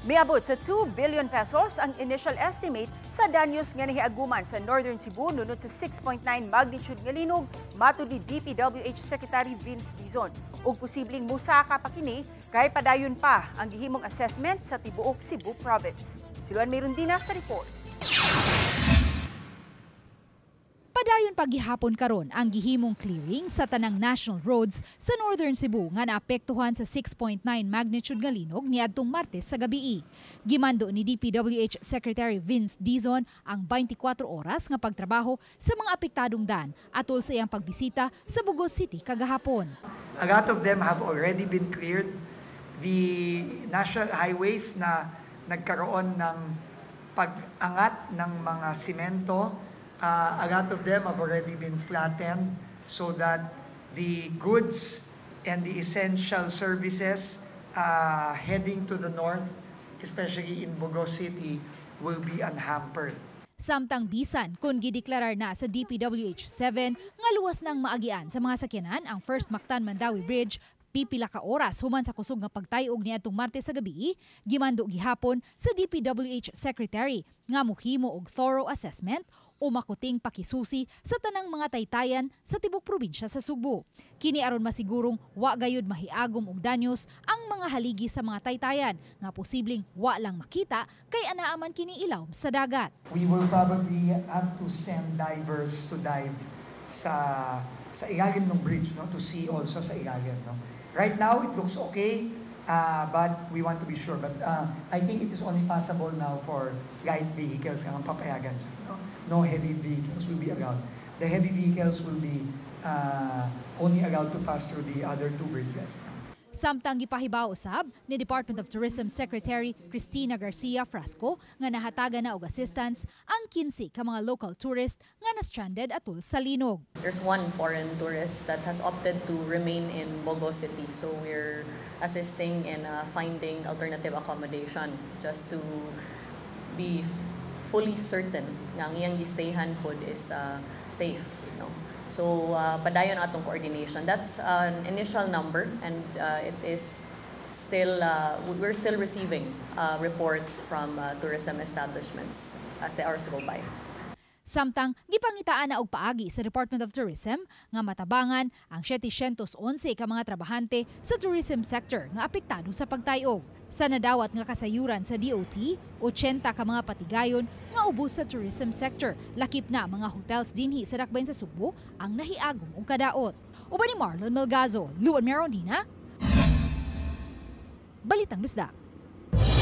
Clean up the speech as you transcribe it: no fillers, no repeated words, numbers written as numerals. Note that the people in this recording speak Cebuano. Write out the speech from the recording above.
Miabot sa 2 billion pesos ang initial estimate sa danyos nga nahiaguman sa Northern Cebu nunot sa 6.9 magnitude nga linog, matud ni DPWH Secretary Vince Dizon. Ug posibleng musaka pa kini kay padayon pa ang gihimong assessment sa tibuok Cebu Province. Si Luan Merundina sa report. Padayon paghihapon karon ang gihimong clearing sa tanang national roads sa Northern Cebu nga naapektuhan sa 6.9 magnitude nga linog niadtong Martes sa gabii. Gimando ni DPWH Secretary Vince Dizon ang 24 oras nga pagtrabaho sa mga apektadong dan atol sa iyang pagbisita sa Bogo City kagahapon. A lot of them have already been cleared. The national highways na nagkaroon ng pag-angat ng mga simento, a lot of them have already been flattened so that the goods and the essential services heading to the north, especially in Bogo City, will be unhampered. Samtang bisan kung gideklarar na sa DPWH 7 nga luwas nang maagian sa mga sakyanan ang First Mactan Mandaue Bridge pipila ka oras human sa kusog nga pagtayog niadtong Martes sa gabi, gimando gihapon sa DPWH Secretary nga muhimo og thorough assessment o makuting pakisusi sa tanang mga taytayan sa tibok probinsya sa Sugbo. Kini aron masigurong wa gayud mahiagom og danyos ang mga haligi sa mga taytayan nga posibleng wa lang makita kay anaa man kini ilawom sa dagat. We will probably have to send divers to dive sa ilalim ng bridge, no, to see also sa ilalim, no. Right now it looks okay, but we want to be sure. But I think it is only possible now for light vehicles ang papayagan dyan, no? No heavy vehicles will be allowed. The heavy vehicles will be only allowed to pass through the other two bridges. Samtang gipahibaw usab ni Department of Tourism Secretary Cristina Garcia Frasco nga nahatagan na og assistance ang 15 ka mga local tourist nga na-stranded atol sa linog. There's one foreign tourist that has opted to remain in Bogo City. So we're assisting in finding alternative accommodation just to be fully certain nga ang iyang gistayhan pod is safe. So padayon atong coordination. That's an initial number and it is still we're still receiving reports from tourism establishments as the hours go by. Samtang gipangitaan na og paagi sa Department of Tourism nga matabangan ang 711 ka mga trabahante sa tourism sector nga apektado sa pagtayog. Sa nadawat nga kasayuran sa DOT, 80 ka mga patigayon nga ubos sa tourism sector, lakip na mga hotels dinhi sa dakbayan sa Sugbo ang nahiagom og kadaot. Uban ni Marlon Melgazo, Luan Merondina, Balitang Bisdak.